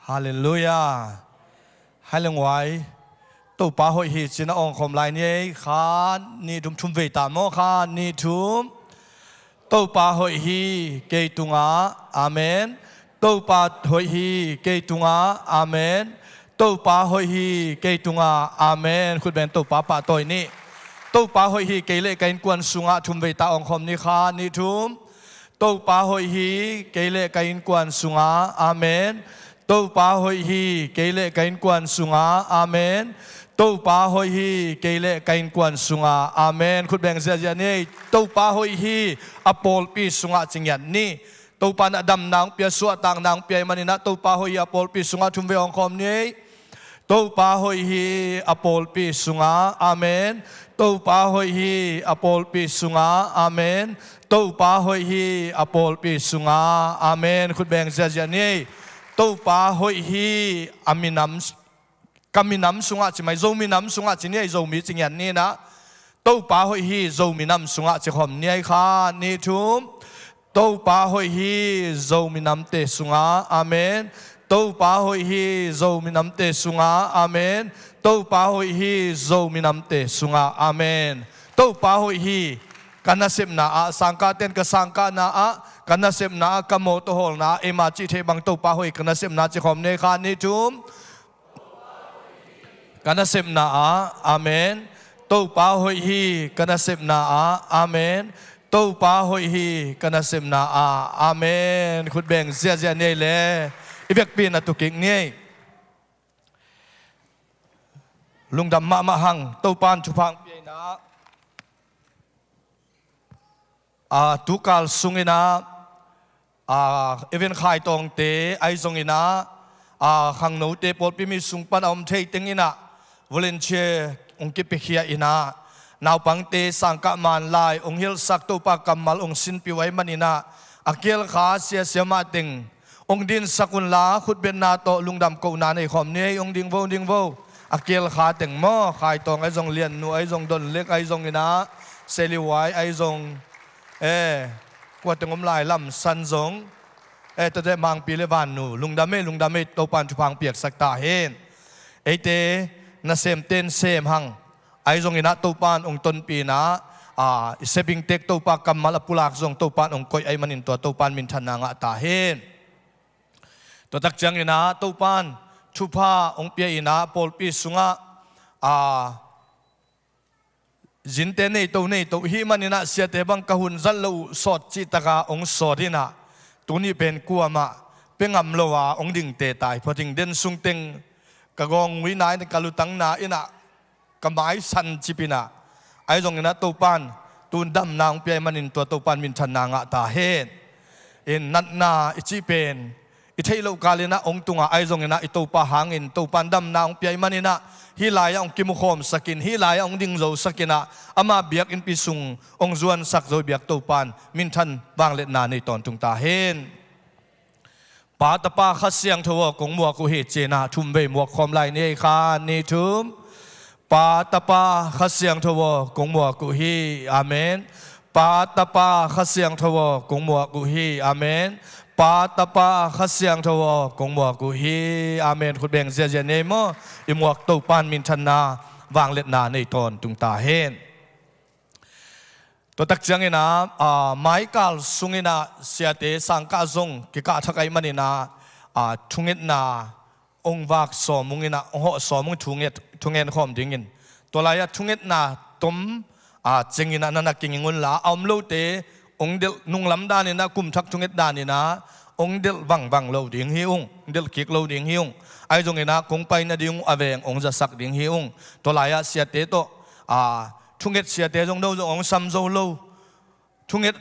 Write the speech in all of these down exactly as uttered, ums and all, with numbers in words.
Halleluiah. Hai le nguai. Topa hoih hi cin a awngkhawm lai ni ei. Kha ni thum, thum vei ta maw? Kha ni thum. Topa hoih hi kei tungah. Amen. Topa hoih hi kei tungah. Amen. Topa hoih hi kei tungah. Amen. Khut beng Topa pahtawi ni. Topa hoih hi kei le ka innkuan sungah. Thum vei ta awngkhawm ni. Kha ni thum. Topa hoih hi kei le ka innkuan sungah. Amen. Topa hoih hi kei le ka innkuan sungah. Amen. Topa hoih hi kei le ka innkuan sungah. Amen. Khut beng ziahziah ni. Topa hoih hi a pawlpi sungah ci ngiat ni. Topa in a damna hong pia, suahtakna hong pia ahih manin ah Topa hoih hi a pawlpi sungah. Thum vei awngkhawm ni. Topa hoih hi a pawlpi sungah. Amen. Topa hoih hi a pawlpi sungah. Amen. Topa hoih hi a pawlpi sungah. Amen. Khut beng ziahziah ni. Topa hoih hi a minam, ka minam sungah ci mai, Zo minam sungah ci ni ei, Zomi ci ngiat ni in ah. Topa hoih hi Zo minam sungah ci khawm ni ei. Kha ni thum. Topa hoih hi Zo minamte sungah. Amen. Topa hoih hi Zo minamte sungah. Amen. Topa hoih hi Zo minamte sungah. Amen. Topa hoih hi ka nasepna ah, sangkahte in ka sangkahna ah, ka nasepna ah, ka mawtaw hawlna ah, eima cih theih bang Topa hoih ka nasepna ci khawm ni ei. Kha ni thum. Ka nasepna ah. Amen. Topa hoih hi ka nasepna ah. Amen. Topa hoih hi ka nasepna ah. Amen. Khut beng ziahziah ni ei le. I vekpi in a tu kik ni ei. Lungdam mahmah hang. Topa in thupha hong pia in ah. A, tukal sungin ah, a, Evan Khai Tawngte ahi zongin ah, a, khangnote pawlpi mi sung pan a om thei teng in ah volunteer hong kipiakhia in ah, naupangte sangkah man lai hong hilhsak, Topa kammal hong sinpih uh ahih manin ah, a kial kha siasia mah teng hong dinsak unla, khutbetna tawh lungdam kohna nei khawm ni ei. Hong ding vo, hong ding vo. A kial kha teng maw, Khai Tawng ahi zong, Lian Nu ahi zong, Don Lek ahi zongin ah, Seli Wai ahi zong, eh, kua teng om lai, Lam San zong, eh, tate Mangpi le Van Nu, lungdam ei, lungdam ei, Topa in thupha hong piaksak ta hen. Eite nasemte in sem hang, ahi zongin ah Topa in hong tonpih in ah, a, i sebing tek Topa kammal a pulak zong Topa in hong koih ahih manin tua Topa in minthanna ngah ta hen. Tua tak ciangin ah Topa in thupha hong pia in ah pawlpi sungah, a, zinte neito neito i hih manin ah siate bang ka hun zat loh uh sawt cih takin hong sawt in ah, tuni pen kuamah pia ngam lo a hong dingte ta hi phot ing. Den sung teng ka gawng uina in, ka lutangna in ah, ka mai san cip in ah, ahi zongin ah Topa in tun damna hong pia ahih manin tua Topa in minthanna ngah ta hen. In natna i cih pen i theih loh kal in ah hong tung a, ahi zongin ah i Topa hangin Topa in damna hong pia ahih manin ah hih lai-ah hong kimukhawmsak in, hih lai-ah hong dingzosak in ah, ama biakinnpi sung hong zuansak zo i biak Topa in minthan vangliatna nei tawntung ta hen. Pa, Tapa, Kha Siangtho aw, kong muak uh hi, ci-in ah thum vei muak khawm lai ni ei. Kha ni thum. Pa, Tapa, Kha Siangtho aw, kong muak uh hi. Amen. Pa, Tapa, Kha Siangtho aw, kong muak uh hi. Amen. Pa, Tapa, Kha Siangtho aw, kong muak uh hi. Amen. Khut beng ziahziah ni ei maw. I muak Topa in minthanna vangliatna nei tawntung ta hen. Tua tak ciangin ah, a, maikal sungin ah siate sangkah zong kikah thak ahih manin ah, a, thungetna hong vak sawm ung in ah, hong hawh sawm ung, thunget, thungen khawm dingin. Tua lai-ah thungetna tom, a, cingin ah na na kinging unla, a om lote hong delh, nunglam danin ah, kum thak thunget danin ah hong delh vangvang lo ding hi ung, hong delh kik lo ding hi ung. Ahi zongin ah kong pai nading uh a veng hong zasak ding hi ung. Tua lai-ah siate tawh, a, thunget siate zong no zong hong sam zo lo, thunget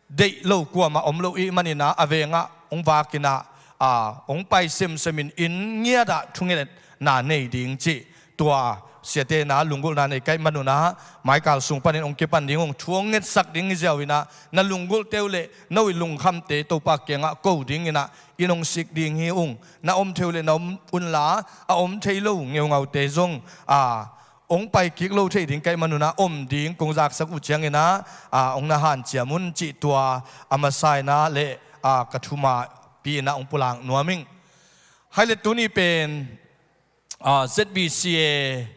deih lo kuamah om lo ahih manin ah, a vengah hong vak in ah, a, hong pai semsem in, inn ngiatah thungetna nei ding cih tua siate in ah lunggulhna nei ka hih manun ah, maikal sung panin hong kipan ding ung, thu hong ngetsak ding hi ziau in ah, na lunggulhte uh le no i lungkhamte Topa kiangah ko dingin ah inn hong sik ding hi ung. Na om thei uh le na om unla, a om thei lo ngeungaute zong, a, hong pai kik lo thei ding ka hih manun ah om ding kong zaksak uh ciangin ah, a, hong na hanciam un cih tua a masa in ah le, a, ka thumahpi in ah hong pulak nuam ing. Khai le tuni pen, ah, Z B C A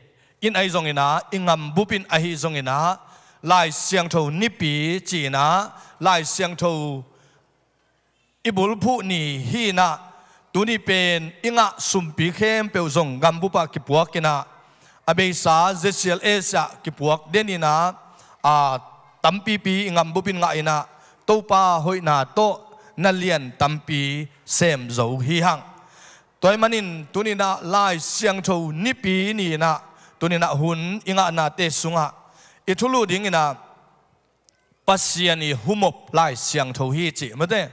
in ahi zongin ah, i ngam bup in ahi zongin ah, Lai Siangtho Nipi ci-in ah, Lai Siangtho i bulphuh ni hi-in ah, tuni pen i ngah sumpi khempeuh zong gambup ah kipuak in ah, a beisa Z C L S ah kipuak den in ah, a tampipi i ngam bup in ngah in ah, Topa hoihna tawh na lian tampi sem zo hi hang. Tua ahih manin tuni-in ah Lai Siangtho Nipi ni-in ah, tuni-in ah hun i ngahnate sungah i thulu dingin ah, Pasian i humop Lai Siangtho hi cih mate.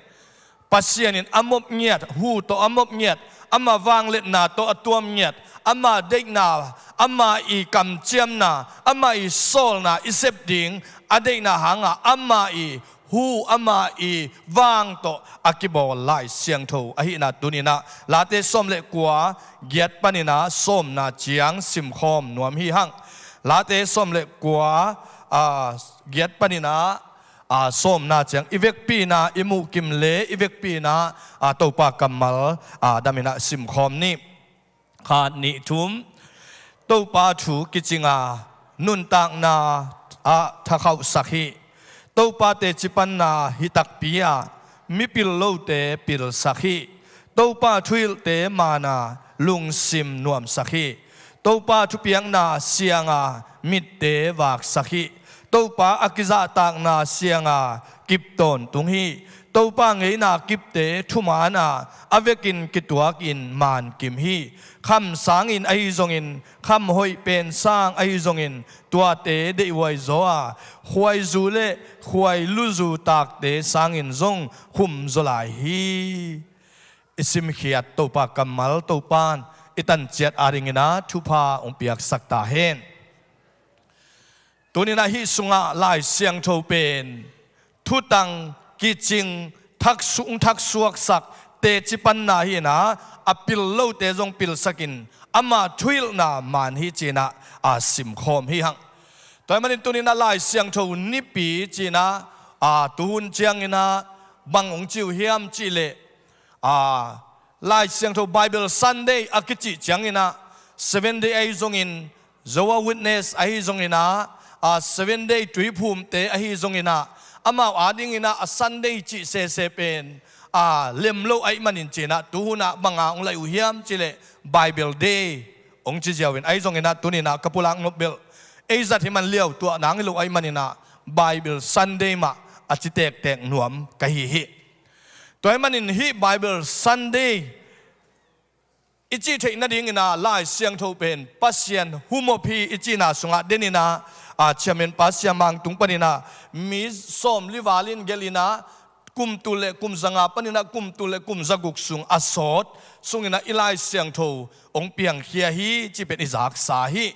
Pasian in a mop ngiat, hu tawh a mop ngiat, ama vangliatna tawh a tuam ngiat, ama deihna, ama i kamciamna, ama i sawlna i sep ding a deihna hangah ama i hu, ama i vang tawh a kibawl Lai Siangtho ahihna tuni-in ah Late sawm le kua, giat panin ah sawmna ciang simkhawm nuam hi hang. Late sawm le kua, a, giat panin ah, a, sawmna ciang i vekpi-in ah i muhkim le i vekpi-in ah, a, Topa kammal, a, dam in ah simkhawm ni. Khat, nih, thum. Topa thu kicing a, nuntakna ah thakhauhsak hi. Topa teci panna hi takpi a, mipil lote pilsak hi. Topa thuhilhte man a, lungsim nuamsak hi. Topa thupiakna siang a, mitte vaksak hi. Topa a kizahtakna siang a, kip tawntung hi. Topa ngeina kipte thuman a, a vekin kituakin man kim hi. Kham sangin ahi zongin, kham hoih pen sang ahi zongin, tuate deihhuai zaw a, khuaizu le khuailuzu takte sangin zong khumzaw lai hi. I simkhiat Topa kammal, Topa'n i tanciat adingin ah thupha hong piaksak ta hen. Tuni-in ah hih sungah Lai Siangtho pen thutang kicing, thaksu-, thaksuaksak, teci panna hi-in ah, a pil lote zong pilsakin, ama thuhilhna man hi ci-in ah, a simkhawm hi hang. Tua ahih manin tuni-in ah Lai Siangtho Nipi ci-in ah, a tuhun ciangin ah bang hong ci uh hiam cih leh, a, Lai Siangtho Bible Sunday a kicih ciangin ah, Seven Day ahi zongin, Jehovah Witness ahi zongin ah, a, Seven Day tuiphumte ahi zongin ah, amau adingin ah a Sunday cih sese pen, a, lem lo ahih manin ci-in ah, tuhun ah bang a hong laih uh hiam cih leh Bible Day hong ci ziau in, ahi zongin ah tuni-in ah ka pulak nop belh, ei zat hi man liau tuah nang hi lo ahih manin ah Bible Sunday mah a ci tektek nuam ka hi hi. Tua ahih manin hih Bible Sunday i cih theih nadingin ah Lai Siangtho pen Pasian humop hi i cihna sungah den in ah, a, Chairman Pa Sia Mang tung panin ah mi sawmli val in gelh in ah, kum tul le kum zanga panin ah kum tul le kum zaguk sung a sawt sungin ah i Lai Siangtho hong piangkhia hi cih pen i zaksa hi.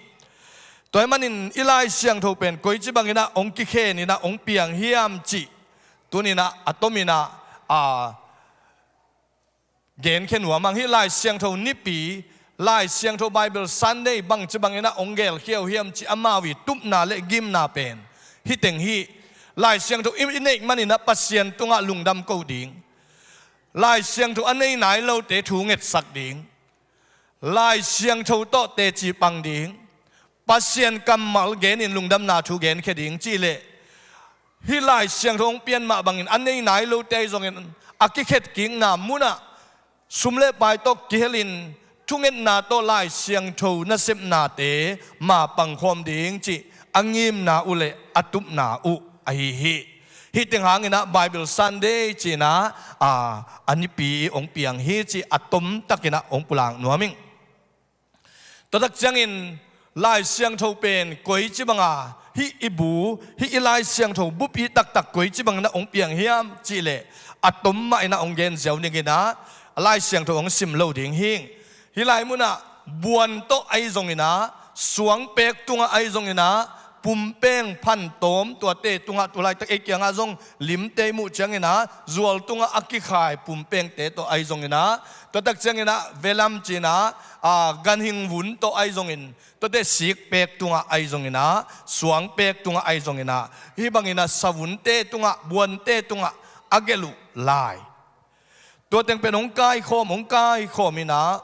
Tua ahih manin i Lai Siangtho pen koici bangin ah hong kikhen in ah hong piang hiam cih tuni-in ah a tomin ah, a, genkhia nuam hang. Hih Lai Siangtho Nipi, Lai Siangtho Bible Sunday bangci bangin ah hong gelkhia uh hiam cih amau i tupna le gimna pen hih teng hi. Lai Siangtho i, i neih manin ah Pasian tungah lungdam ko ding, Lai Siangtho a nei nai lote thu ngetsak ding, Lai Siangtho tawh teci pang ding, Pasian kammal genin lungdamna thu genkhia ding cih leh, hih Lai Siangtho hong pian mah bangin a nei nai lote ahi zongin a kikhetkikna munah sum le pai tawh kihelin thungetna tawh Lai Siangtho nasepnate mapang khawm ding cih a ngimna uh le a tupna uh ahi hi. Hih teng hangin ah Bible Sunday ci-in ah, a, a nipi hong piang hi cih a tomtakin ah hong pulak nuam ing. Tua tak ciangin Lai Siangtho pen koici banga hih i bu, hih i Lai Siangtho bupi taktak koici bangin ah hong piang hiam cih leh, a tom mah in ah hong gen ziau ning in ah, Lai Siangtho hong sim lo ding hi. Hih lai munah buan tawh ahi zongin ah, suangpek tungah ahi zongin ah, pumpeng phan tawm tuate tungah, tu laitak ei kiangah zong limte i muh ciangin ah, zual tungah a kikhai pumpengte tawh ahi zongin ah, tua tak ciangin ah velam ci-in ah, a, ganhing vun tawh ahi zongin, tuate sikpek tungah ahi zongin ah, suangpek tungah ahi zongin ah, hih bangin ah savunte tungah, buante tungah a gelh uh lai. Tua teng pen hong kaikhawm, hong kaikhawm inah,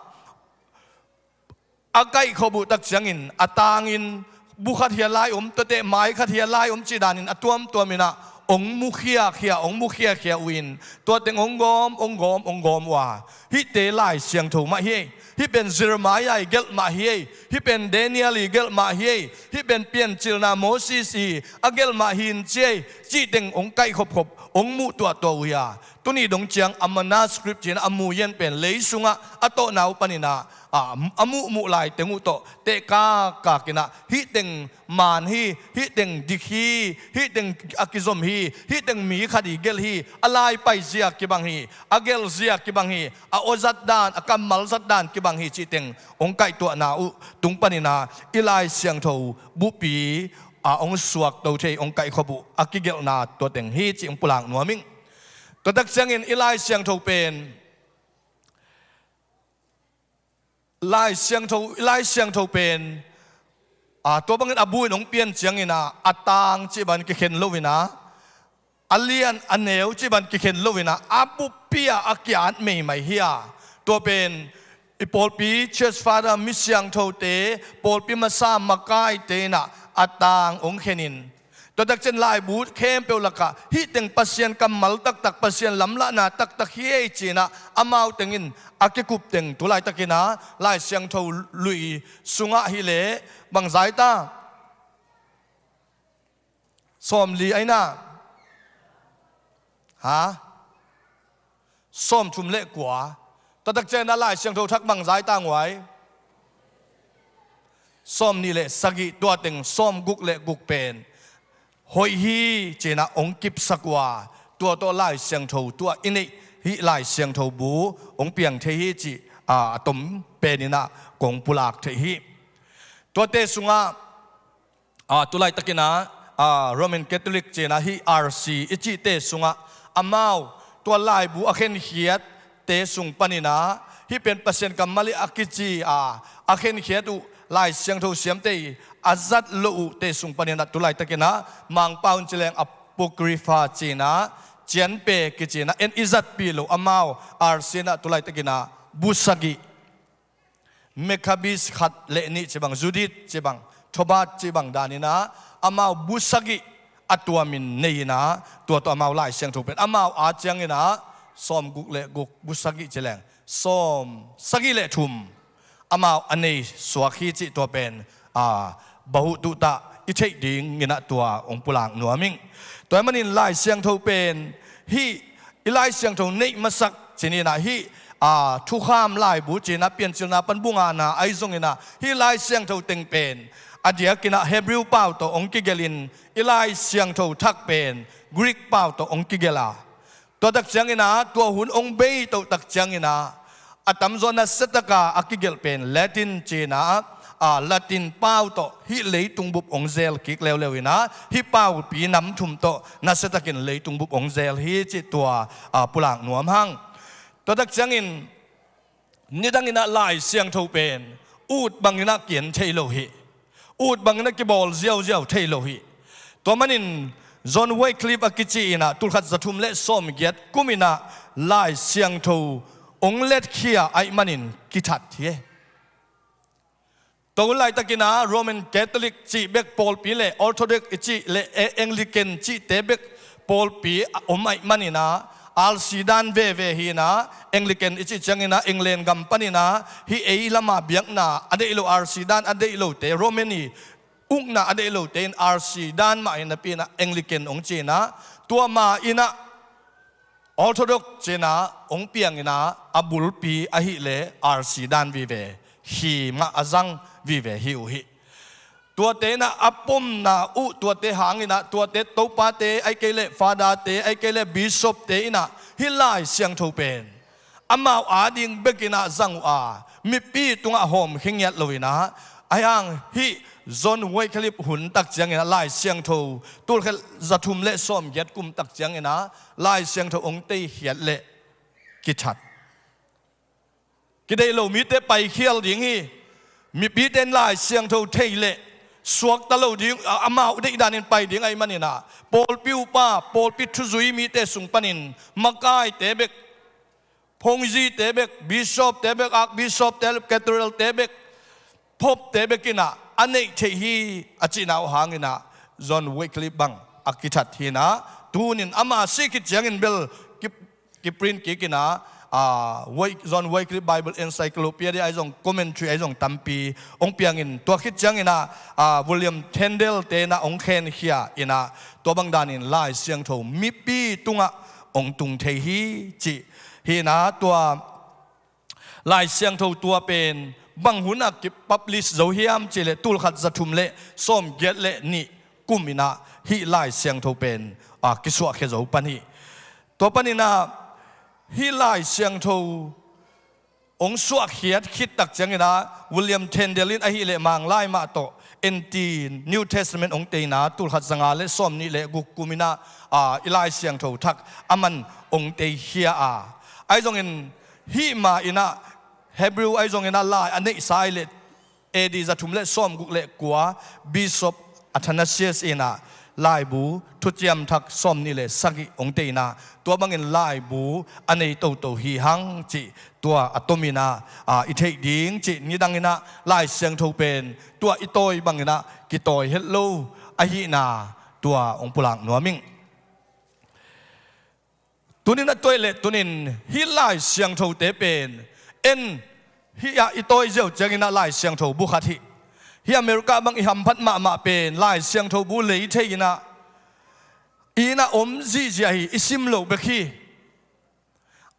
a kaihkhop uh tak ciangin a tangin bu khat hiah lai om, tuate mai khat hiah lai om cih danin a tuamtuam inah hong mu khiakhia, hong mu khiakhia uh in, tua teng hong gawm, hong gawm, hong gawm uh a, hihte Lai Siangtho mah hi ei. Hih pen Jeremiah i gelh mah hi ei. Hih pen Daniel i gelh mah hi ei. Hih pen Piancilna Moses i a gelh mah hi in ci ei, cih teng hong kaihkhopkhop, hong muh tuahtuah uh hi a, tuni dong ciang a manuscript cih a mu yen pen lei sungah a tawhna uh paninah, a, a muhmuh lai teng uh tawh tehkakak inah, hih teng maan hi, hih teng dik hi, hih teng a kizom hi, hih teng mi khat i gelh hi, a laipai zia kibang hi, a gelh zia kibang hi, a aw zat dan, a kammal zat dan kibang hi, cih teng hong kaihtuahna uh tung paninah i Lai Siangtho bupi a hong suakto thei, hong kaihkhop uh a kigelhna tua teng hi cih hong pulak nuam ing. Tua tak ciangin i Lai Siangtho pen, Lai Siangtho, Lai Siangtho pen, a, tua bangin a bu in hong pian ciangin ah, a tang cih bang kikhen lo inah, a lian a neu cih bang kikhen lo inah, a buppi ah a ki-at meimai hi a. Tua pen i pawlpi church father, mi siangthote, pawlpi masa makaite inah a tang hong khenin, tua tak ciang laibu khempeuh lakah hih teng Pasian kammal taktak, Pasian lamlahna taktak hi ei ci-inah amau tengin a kikup teng tu laitakin ah Lai Siangtho lui sungah hi leh bangzah ta? Sawmli a inah, ha? Sawmthum le kua. Tua tak ciang inah Lai Siangtho thak bangzah ta nguai? Sawmnih le sagih. Tua teng sawmguk le guk pen hoih hi ci-inah hong kipsak uh a, tua tawh Lai Siangtho, tua i neih hih Lai Siangtho bu hong piang thei hi cih, a, a tom pen inah kong pulak thei hi. Tuate sungah, a, tu laitakin ah, a, Roman Catholic ci-inah hih R C i cihte sungah amau tua laibu a khenkhiatte sung paninah, hih pen Pasian kammal hi a kici a, a khenkhiat uh, Lai Siangtho siamte i a zat loh uhte sung paninah tu laitakin ah Mangpau in ci leng Apocrypha ci-inah, cianpe kici-inah, en i zatpih loh amau R C inah tu laitakin ah bu sagih, Maccabees khat le nih cih bang, Judith cih bang, Thomas cih bang danin ah amau bu sagih a tuamin nei inah, tua tawh amau Lai Siangtho pen amau a ciangin ah sawmguk le guk, bu sagih ci leng sawmsagih le thum amau a nei suak hi cih tua pen, a, bahutuhtah i theih dingin ah tua hong pulak nuam ing. Tua ahih manin Lai Siangtho pen hih i Lai Siangtho neih masak ci-in ah hih, a, thukham laibu ci-in ah Piancilna pan bu ngana ahi zongin ah hih Lai Siangtho teng pen a diakin ah Hebrew pau tawh hong kigelhin i Lai Siangtho thak pen Greek pau tawh hong kigelh a, tua tak ciangin ah tua hun hong beito tak ciangin ah a tamzaw nasia taka a kigelh pen Latin ci-in ah, a, Latin pau tawh hih leitung bup hong zel kik leuleu in ah hih paupi nam thum tawh nasia takin leitung bup hong zel hi cih tua, a, pulak nuam hang. Tua tak ciangin nidangin ah Lai Siangtho pen ut bangin ah kian thei lo hi. Ut bangin ah kibawl ziauziau thei lo hi. Tua manin John Wycliffe a kici in ah tulkhat zathum le sawmgiat kum in ah Lai Siangtho hong letkhia ahih manin kithat hi. Tua hun laitakin ah Roman Catholic cih bek pawlpi le Orthodox i cih le, e, Anglican cihte bek pawlpi a om ahih manin ah R C dan veve hi in ah, Anglican i cih ciangin ah England gam panin ah hih ei lama biakna a deih lo, R C dan a deih lote, Roman i ukna a deih lote in R C dan mah hi napi in ah Anglican hong ci in ah, tua ma in ah Orthodox ci-in ah hong piang in ah a bulpi ahih leh R C dan vive, khim ah a zang vive hi uh hi. Tuate in ah a pomna uh, tuate hang in ah, tuate topate ahih kei leh fadate ahih kei leh bishopte in ah hih Lai Siangtho pen amau ading bek in ah zang uh a, mipi tungah hawmkhia ngiat lo in ah, ahi hang hih John Wycliffe hun tak ciangin ah Lai Siangtho tulkhat zathum le sawmgiat kum tak ciangin ah Lai Siangtho hong teikhiat leh kithat. Kideih lo mite paikhial ding hi. Mipite in Lai Siangtho thei leh suakta lo ding, a, amau deihdan in pai ding ahih manin ah pawlpi upa, pawlpi thuzui mite sung panin makaite bek phongzite bek, bishopte bek, archbishopte, cathedral-te bek, popte bek in ah a neih theih hi a cihna uh hangin ah John Wycliffe bang a kithat hi in ah, tunin ama si khit ciangin bel ki, kiprint kik in ah, aa, Wyc-, John Wycliffe Bible Encyclopedia ahi zong, commentary ahi zong tampi hong piangin, tua khit ciangin ah, aa, William Tyndale-te in ah hong khenkhia in ah, tua bang danin Lai Siangtho mipi tungah hong tung thei hi cih hi in ah, tua Lai Siangtho tua pen bang hun ah kipublish zo hiam cih leh, tulkhat zathum le sawmgiat le nih kum in ah hih Lai Siangtho pen, aa, kisuahkhia zo pan hi. Tua panin ah hih Lai Siangtho hong suahkhiat khit tak ciangin ah William Tyndale in ahih leh Manglai mah tawh en ti, New Testament hong tei in ah tulkhat zanga le sawmnih le guk kum in ah, aa, i Lai Siangtho thak aman hong teikhia a, ahi zongin hih ma in ah Hebrew ahi zongin ah lai a neihsa ahih leh A D zathum le sawmguk le kua Bishop Athanasius in ah laibu thuciam thak sawmnih le sagih hong tei in ah, tua bangin laibu a nei toto hi hang cih tua a tomin ah, aa, i theih ding cih, nidangin ah Lai Siangtho pen tua i tawi bangin ah kitawi het lo ahihna tua hong pulak nuam ing. Tunin a tuaih le tunin hih Lai Siangthote pen en, hih ah i tawi ziau ciangin ah Lai Siangtho bu khat hi. Hih America bang i hamphat mahmah pen Lai Siangtho bu lei thei in ah, i inn ah om zihziah hi, i sim loh bek hi.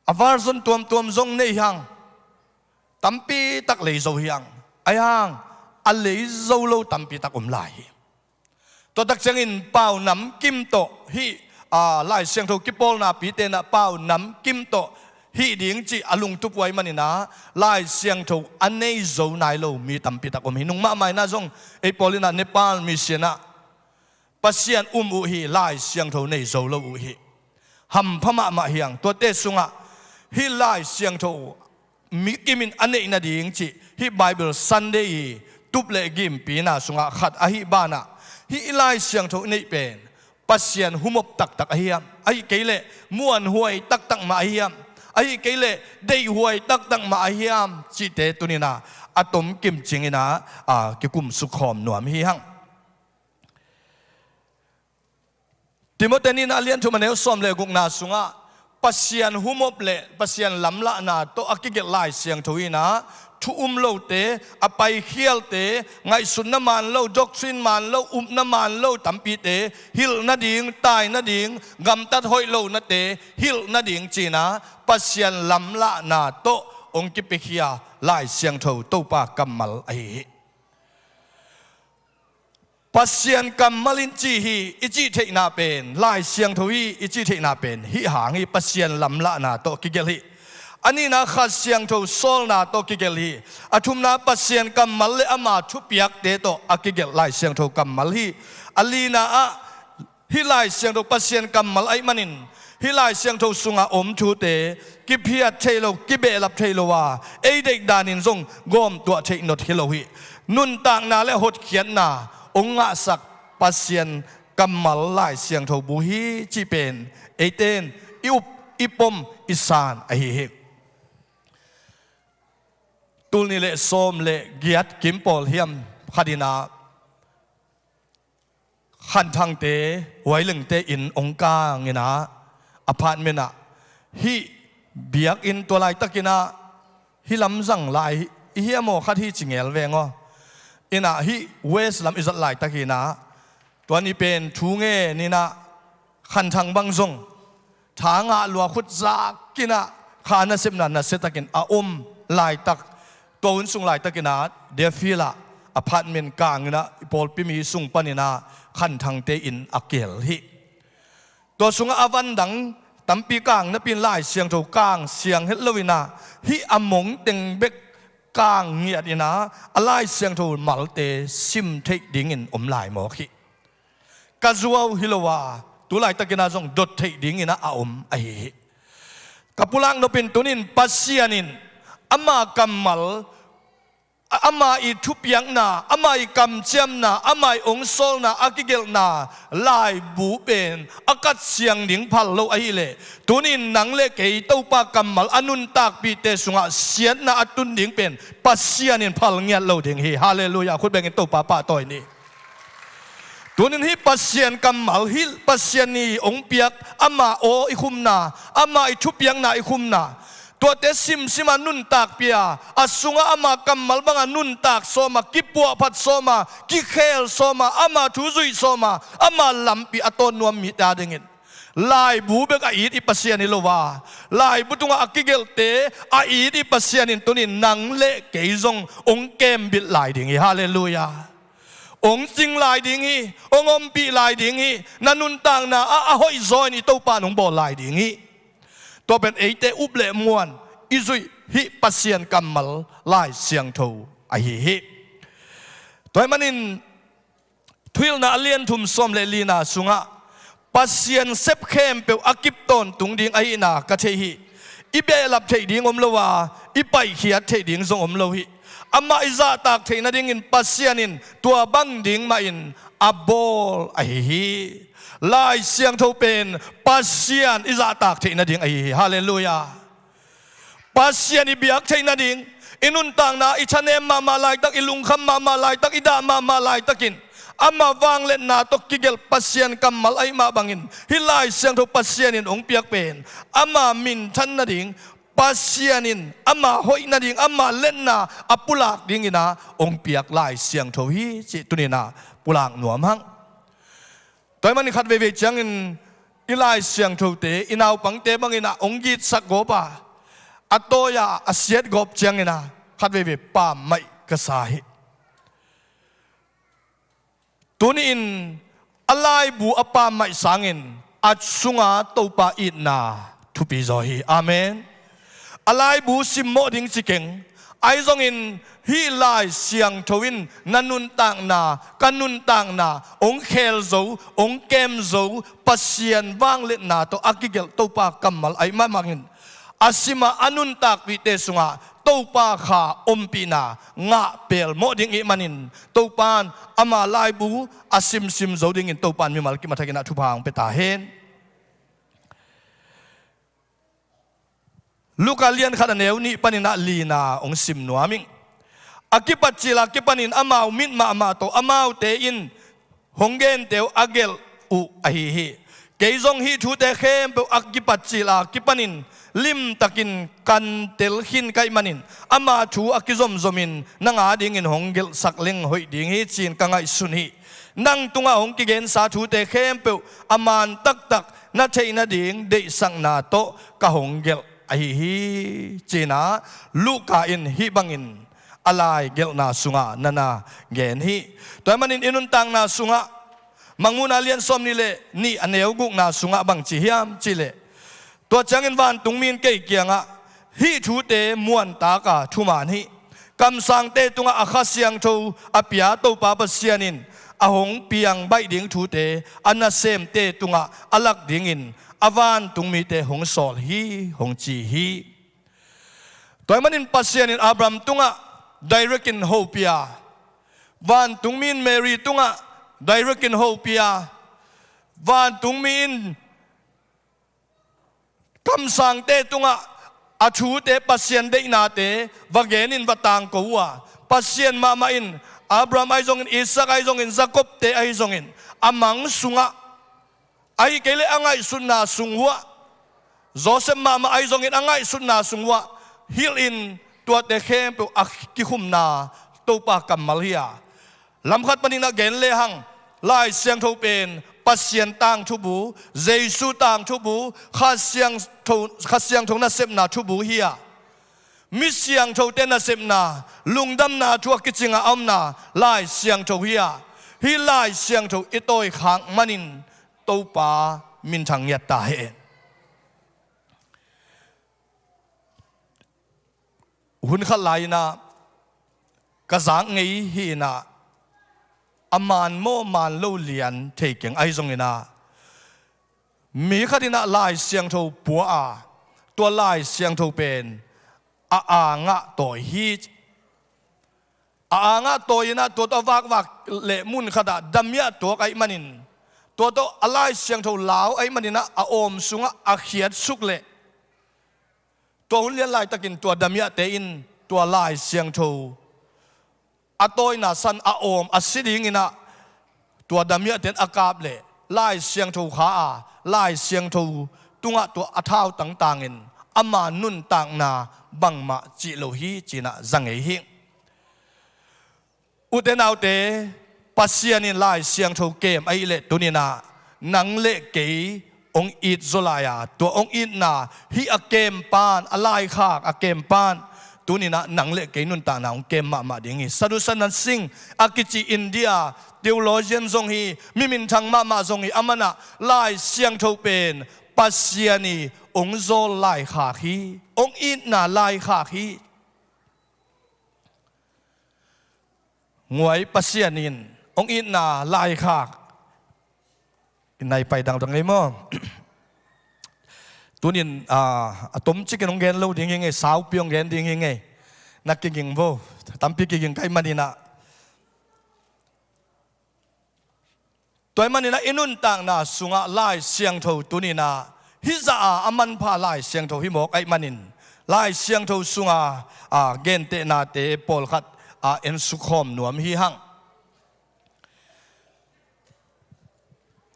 A version tuamtuam zong nei hang, tampi tak lei zo hi hang, ahi hang a lei zo lo tampi tak om lai hi. Tua tak ciangin pau namkim tawh hih, aa, Lai Siangtho kipawlnapite in ah pau namkim tawh hih ding cih a lungtup uh ahih manin ah Lai Siangtho a nei zo nai lo mi tampi tak om hi. Nung mahmah in ah zong ei pawl in ah Nepal mission ah Pasian um uh hi, Lai Siangtho nei zo lo uh hi. Hampha mahmah hi hang. Tuate sungah hih Lai Siangtho mikim in a neih nading cih hih Bible Sunday i tup le gimpina sungah khat ahih banah, hih i Lai Siangtho i neih pen Pasian humop taktak ahi hiam, ahih kei leh muanhuai taktak mah ahi hiam, ahih kei leh deihhuai taktak mah ahi hiam cihte tunin ah a tomkim cingin ah, aa, kikumsuk khawm nuam hi hang. Timoti nihna a lian thum a neu sawm le gukna sungah Pasian humop le Pasian lamlahna tawh a kigelh Lai Siangtho in ah thu um lote, a paikhialte, ngaihsutna man lo, doctrine man lo, upna man lo tampite hilh nading, tai nading, gamtat hoih lonate hilh nading ci-in ah Pasian lamlahna tawh hong kipiakhia Lai Siangtho Topa kammal ahi hi. Pasian kammal in ci hi i cih theihna pen, Lai Siangtho hi i cih theihna pen hih hang hi, Pasian lamlahna tawh kigelh hi. A nihna Kha Siangtho sawlna tawh kigelh hi. A thumna Pasian kammal le ama thupiakte tawh a kigelh Lai Siangtho kammal hi. A lina ah hih Lai Siangtho Pasian kammal ahih manin, hih Lai Siangtho sungah om thute kiphiat thei lo, kibehlap thei lo a, ei deih danin zong gawmtuah theih not hi lo hi. Nuntakna le hotkhiatna hong ngahsak Pasian kammal Lai Siangtho bu hi cih pen eite in i up, i pom, i san ahi hi. Tul nih le sawm le giat kim pawl hiam khat in ah Khan Thangte, Huai Lengte inn hong kang in ah, apartment ah, hih biakinn tua laitakin ah, hih lam zang lai i hiam aw, khat hi ci ngel veng aw. In ah hih west lam i zat laitakin ah, tua ni pen thu ngen in ah, Khan Thang bang zong tha ngah lua, khut zak in ah, kha nasepna nasia takin a om laitak, tua hun sung laitakin ah, Deerfield ah apartment kang in ah, i pawlpi mi sung panin ah Khan Thangte inn a kihel hi. Tua sungah a van dang tampi kang napi in Lai Siangtho kang siang het lo in ah, hih a mong teng bek kang ngiat in ah, a Lai Siangtho malte sim theih dingin om lai mawk hi. Ka zuau hi lo a, tu laitakin ah zong dot theih dingin ah a om ahi hi. Ka pulak nop in tunin Pasian in ama kammal ama ii thupiakna, ama ii kamciamna, ama ii ong sawlna a kigelhna laibu pen a katsiang ding phal lo ahih leh, tuni-in nang le kei Topa kammal a nuntakpihte sungah siatna a tun ding pen Pasian in phal ngiat lo ding hi. Halleluiah. Khut bengin Topa pahtawi ni. Tuni-in hih Pasian kammal, hih Pasian ii ong piak ama aw i khumna, ama ii thupiakna i khumna, tuate simsim a nuntakpih a, a sungah ama kammal banga nuntak sawm a, kipuahphat sawm a, kikhel sawm a, ama thu zuih sawm a, ama lampi a tawn nuam mite adingin laibu bek a it i Pasian hi lo a, laibu tungah a kigelhte a it i Pasian in tuni-in nang le kei zong ong kembilh lai ding hi. Halleluiah. Ong cing lai ding hi, ong ompih lai ding hi, na nuntakna ah a hoihzaw in i Topa in ong bawl lai ding hi. Tua pen eite up le muan i zuih hih Pasian kammal Lai Siangtho ahi hi. Tua ahih manin Thuhilhna a lian thum sawm le lina sungah Pasian sep khempeuh a kip tawntung ding ahihna ka thei hi. I behlap theih ding om lo a, i paihkhiat theih ding zong om lo hi. Amah i zahtak theih nadingin Pasian in tua bang ding mahin a bawl ahi hi. Lai Siangtho pen Pasian i zahtak theih nading ahi hi. Halleluiah. Pasian i biak theih nading, i nuntakna i thanem mahmah laitak, i lungkham mahmah laitak, i dah mahmah laitakin ama vangliatna tawh kigelh Pasian kammal ahih mah bangin hih Lai Siangtho Pasian in ong piak pen ama minthan nading, Pasian in ama hoih nading, ama liatna a pulak dingin a ong piak Lai Siangtho hi cih tuni-in a pulak nuam hang. Tua ahih manin khat veivei ciangin i Lai Siangthote, i naupangte bangin a ong gitsak gawp a, a tawi a, a siat gawp ciangin a khat veivei pammaih ka sa hi. Tuni-in a laibu a pammaih sangin a sunga Topa itna thupi zaw hi. Amen. A laibu simmawh ding ci keng. Ahi zongin hih Lai Siangtho in na nuntakna, ka nuntakna ong khel zo, ong kem zo, Pasian vangliatna tawh a kigelh Topa kammal ahih mah bangin a simah a nuntakpihte sungah Topa kha ompihna ngah pelmawh ding ih manin Topa in ama laibu a simsim zo dingin Topa in mimal kim a thakin a thupha ong pia ta hen. Luka lian khat a neu nih panin a lina ong sim nuam ing. A kipat cil a kipanin amau mit mahmah tawh amaute in hong gente uh a gelh uh ahi hi. Kei zong hih thute khempeuh a kipat cil a kipanin limtakin kan tel khin ka hih manin ama thu a kizomzomin nang adingin hong gelhsak leng hoih ding hi ci-in ka ngaihsun hi. Nang tungah hong kigensa thute khempeuh a maan taktak na theih nading deihsakna tawh ka hong gelh ahi hi, ci-in a Luka in hih bangin a lai gelhna sungah na na gen hi. Tua ahih manin i nuntakna sungah Mangmuhna lian sawm nih le nih a neu gukna sungah bang ci hiam cih leh, tua ciangin vantungmi in kei kiangah hih thute muantak a thuman hi. Kamsangte tungah a Kha Siangtho a pia Topa Pasian in a hong piang baih ding thute a nasemte tungah a lak dingin a vantungmite hong sawl hi, hong ci hi. Tua ahih manin Pasian in Abraham tungah direct in hopih a, vantungmi in Mary tungah direct in hopih a, vantungmi in kamsangte tungah a thute, Pasian deihnate va genin va tangko uh a, Pasian mahmah in Abraham ahi zongin, Isaac ahi zongin, Jacob-te ahi zongin a mang sungah, ahih kei leh a ngaihsutna sung uhah, Joseph mahmah ahi zongin a ngaihsutna sung uhah hilhin tuate khempeuh a kikhumna Topa kammal hi a, lamkhat panin a gen lehang Lai Siangtho pen Pasian tangthu bu, Jesu tangthu bu, Kha Siangtho, Kha Siangtho nasepna thu bu hi a, mi siangthote nasepna, lungdamna thu a kicing a omna Lai Siangtho hi a, hih Lai Siangtho i tawikhak manin Topa minthang ngiat ta hen. Hun khat lai-in ah ka zak ngei hi-in ah, a man maw man lo lian thei keng ahi zongin ah, mi khat in ah Lai Siangtho pua a, tua Lai Siangtho pen a angah tawi hi. a angah tawi inah tua tawh a vakvak leh mun khatah damiah tuak ahih manin, tua tawh a Lai Siangtho lau ahih maninah a awm sungah a khiatsuk leh tua hun lian laitakin tua damiahte in tua Lai Siangtho a tawina san a awm a si dinginah tua damiahte in a kap leh Lai Siangtho kha a, Lai Siangtho tungah tua a thau tangtangin ama nuntakna bangmah cih lo hi cinah za ngei hi. Ute naute, Pasian in Lai Siangtho kem ahih leh tuninah nang le kei hong it zaw lai a, tua hong itna hih a kem pan, a laikhak a kem pan tuninah nang le kei nuntakna hong kem mahmah ding hi. Sadhu Sundar Singh a kici India theologian zong hi, mi minthang mahmah zong hi, amanah Lai Siangtho pen Pasian i hong zawl laikhak hi, hong itna laikhak hi. Nguai, Pasian in hong itna laikhak. I nai pai dangdang ei maw? Tunin a, a tomcikin hong gen lo ding hi ngei, saupi hong gen ding hi ngei. Na kiging vo, tampi kiging ka hih maninah. Tua hih maninah i nuntakna sungah Lai Siangtho tuninah hih zah a, a manpha Lai Siangtho hi mawk ahih manin Lai Siangtho sunga a gentehnate pawlkhat a ensuk khawm nuam hi hang.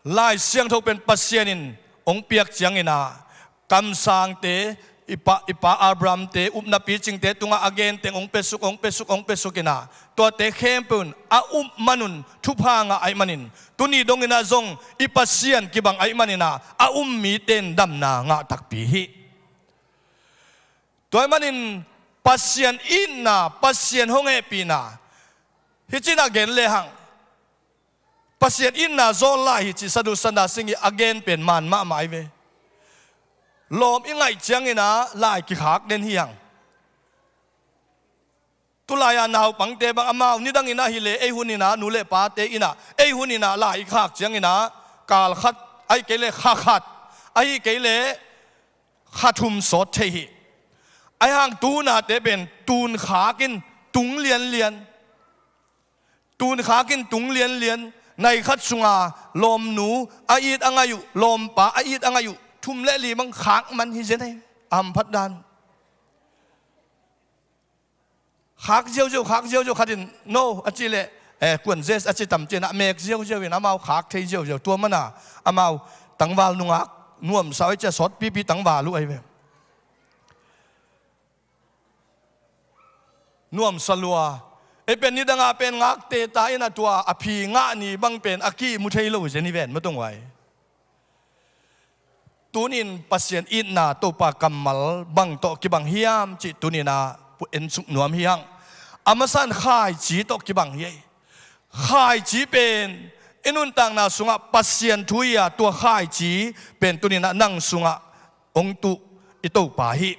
Lai Siangtho pen Pasian in hong piak cianginah kamsangte, i pa, i pa Abrahamte, upna picingte tungah a genteng hong piasuk, hong piasuk, hong piasuk inah tuate khempeuh in a up manun thupha ngah ahih manin tuni donginah zong i Pasian kibang ahih maninah a um mite in damna ngah takpi hi. Tua ahih manin Pasian itna, Pasian hong hehpihna hi cinah gen lehang Pasian itna zawl lai hi cih Sadhu Sundar Singh i a gen pen man mahmah hi ve. Lawm i ngaih cianginah lai kikhak den hi hang. Tulai-a naupangte bang amau nidanginah hileh ei huninah nu le pate inah ei huninah lai i khak cianginah kal khat, ahih kei leh kha khat, ahih kei leh kha thum sawt thei hi. Ahi hang tunate pen tun khakin tung lianlian. Tun khakin tung lianlian, nai khat sunga lawmnu a it a ngaih uh, lawmpa a it a ngaih uh, thum le li bang khak man hi zen ei, a hamphat dan uh. Khak ziauziau, khak ziauziau, khatin no a cih leh, eh, kuan zes a ci tam cinah mek ziauziau in amau khak thei ziauziau, tua mana amau tangval nungak nuamsa uh ei cia sawtpipi tangval uh ei ve. Nuamsa lua. Ei pen nidangah pen ngakte ta inah tua a phi ngah ni bang pen a kihmu thei lo zen hi ven, matong uai. Tunin Pasian itna Topa kammal bang tawh kibang hiam cih tuninah pu ensuk nuam hi hang. A masan khaici tawh kibang hi ei. Khaici pen i nuntakna sungah Pasian thu hi a, tua khaici pen tuninah nang sungah hong tuh i Topa hi.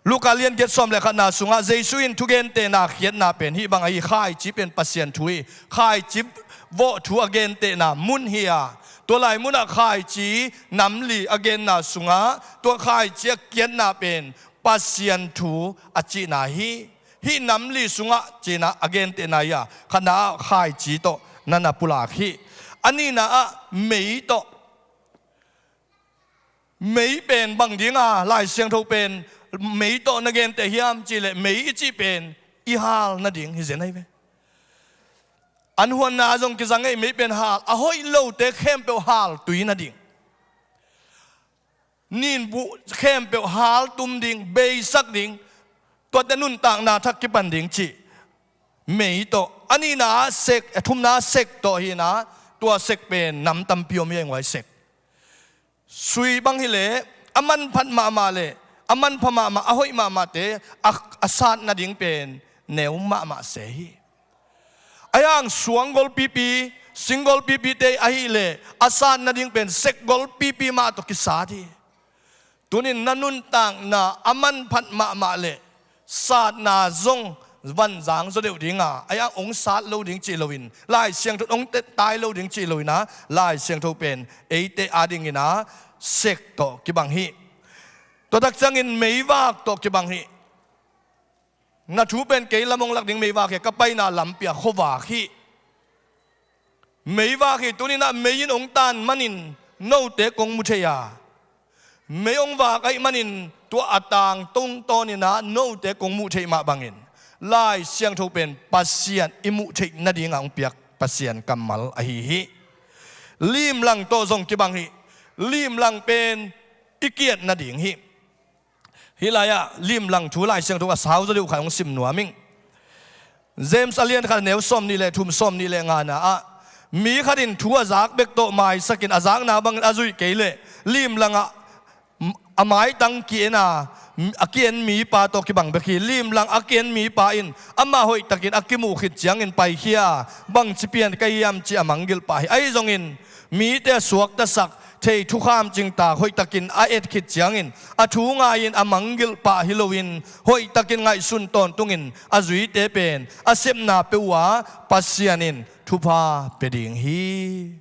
Luka liangiat sawm le khatna sungah Jesu in thugentehna khiatna pen hih bang ahi, khaici pen Pasian thu hi. Khaici vawh thu a gentehna mun hi a, tua lai munah khaici namli a genna sungah tua khaici a kiatna pen Pasian thu a cihna hi. Hih namli sungah cinah a gentehna hi a, khatna ah khaici tawh na na pulak hi. A nihna ah mei tawh. Mei pen bang dinga Lai Siangtho pen mei tawh na genteh hiam cih leh mei i cih pen i hal nading hi zen ahi ve. An huanna zong kizang ei, mei pen hal, a hoih lote khempeuh hal tui nading. Ninbuh khempeuh hal tum ding, beisak ding, tuate nuntakna thak kipan ding cih mei tawh. A nihna ah sek, a thumna ah sek tawh hi inah, tua sek pen nam tampi om hi a, nguai sek. Sui bang hileh a manphat mahmah le a manpha mahmah, a hoih mahmahte a, a sat nading pen neu mahmah se hi. Ahi hang suang golpipi, sing golpipite ahileh a sat nading pen sek golpipi mah tawh kisat hi. Tunin na nuntakna a manphat mahmah le satna zong vanzang zaw deuh dinga, ahi hang hong sat lo ding cih loin, Lai Siangtho hong tettai lo ding cih loin a, Lai Siangtho pen eite adingin a sek tawh kibang hi. Tua tak ciangin meivak tawh kibang hi. Na thu pen kei lam hong lak ding meivak hi, ka paina lampi ah khuavak hi. Meivak hi, tuni-in ah mei in hong tan manin note kong mu thei a, mei hong vak ahih manin tua a tang tungtawnin ah note kong muh theih mah bangin Lai Siangtho pen Pasian i muh theih nadingah hong piak Pasian kammal ahi hi. Limlang tawh zong kibang hi. Limlang pen i kiat nading hi. Hih lai-ah limlang thu Lai Siangtho a sau zaw deuh khat hong sim nuam ing. James a lian khat a neu sawm nih le thum, sawm nih le ngana ah, mi khat in thu a zak bek tawh maisakin a zakna bangin a zuih kei leh limlangah a maitang ki-en a, a ki-en mipa tawh kibang bek hi. Limlang a ki-en mipa in amah hoihtakin a kimuh khit ciangin paikhia, bangci pian ka hiam ci a manggilh pah hi. Ahi zongin mite a suaktasak thei thukham cingtak hoihtakin a et khit ciangin a thu ngai-in a manggilh pah hi loin hoihtakin ngaihsun tawntungin a zuite pen a sepna peuh uh a Pasian in thupha pia ding hi.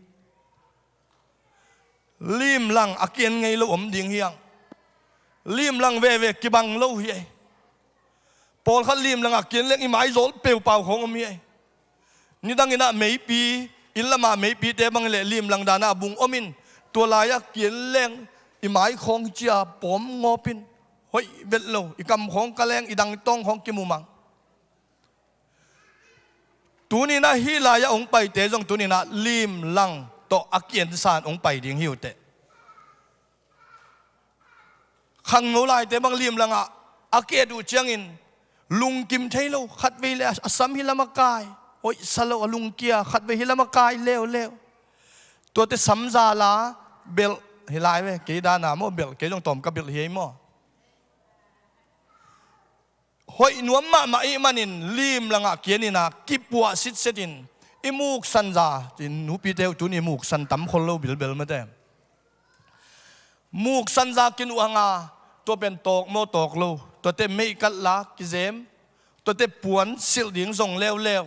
Limlang a ki-en ngei lo om ding hi hang. Limlang veve kibang lo hi ei. Pawlkhat limlangah ki-en leng i maizawl peupau khawng om hi ei. Nidangin ah meipi, inn lamah meipite bang leh limlang danah a bung om in, tua lai-ah ki-en leng i mai khawng cia pawm ngawp in, hoih vet lo, i kam khawng ka leng i dangtawng khawng kimumang. Tuni-in ah hih lai-ah hong paite zong tuni-in ah limlang tawh a ki-en san hong pai ding hi uh teh. Khangno laite bang limlangah a ki-et uh ciangin lungkim thei lo, khatvei le a sam hih lamah kai, hoihsa lo, a lungkia, khatvei hih lamah kai leuleu. Tuate samzala belh hi lai ve, kei dana maw belh, kei zong tawm ka belh hi ei maw. Hoih nuam mahmah ih manin limlangah ki-en in ah kipuah sitset in i muksanza, nupite uh tuni muksan tam khol lo bilbel mate. Muksanza kinuh hanga, tua pen tawk maw tawk lo, tuate meihkatla kizem, tuate puan silh ding zong leuleu.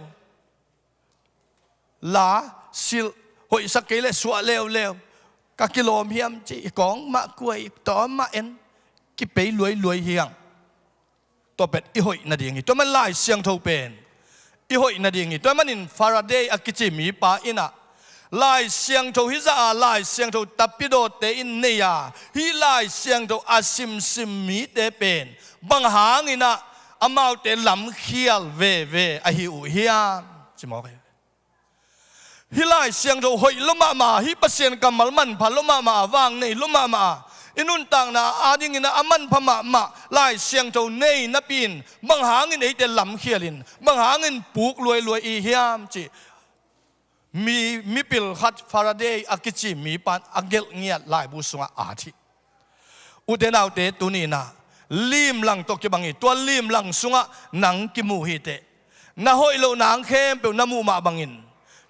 La silh, hoihsa kei leh suah leuleu. Ka kilawm hiam ci, i kawng mah kuai, tawm mah en, kipei luailuai hi hang. Tua pen i hoih nading hi. Tua man Lai Siangtho pen i hoih nading hi. Tua manin Faraday a kici mipa in ah Lai Siangtho hizah a, Lai Siangtho tapidawte in nei a, hih Lai Siangtho a simsim mite pen bang hangin ah amaute lamkhial veve ahi uh hiam? Ci mawk hi. Hih Lai Siangtho hoih lua mahmah, hih Pasian kammal manpha lua mahmah, vang nei lua mahmah, i nuntakna adingin a manpha mahmah Lai Siangtho nei napi-in bang hangin eite lamkhialin, bang hangin puk luailuai i hiam cih mi, mipil khat Faraday a kici mipa in a gelh ngiat laibu sungah at hi. Ute naute, tuni-in ah limlang tawh kibang hi. Tua limlang sungah nang kimu hi teh, na hoih loh nang khempeuh na muh mah bangin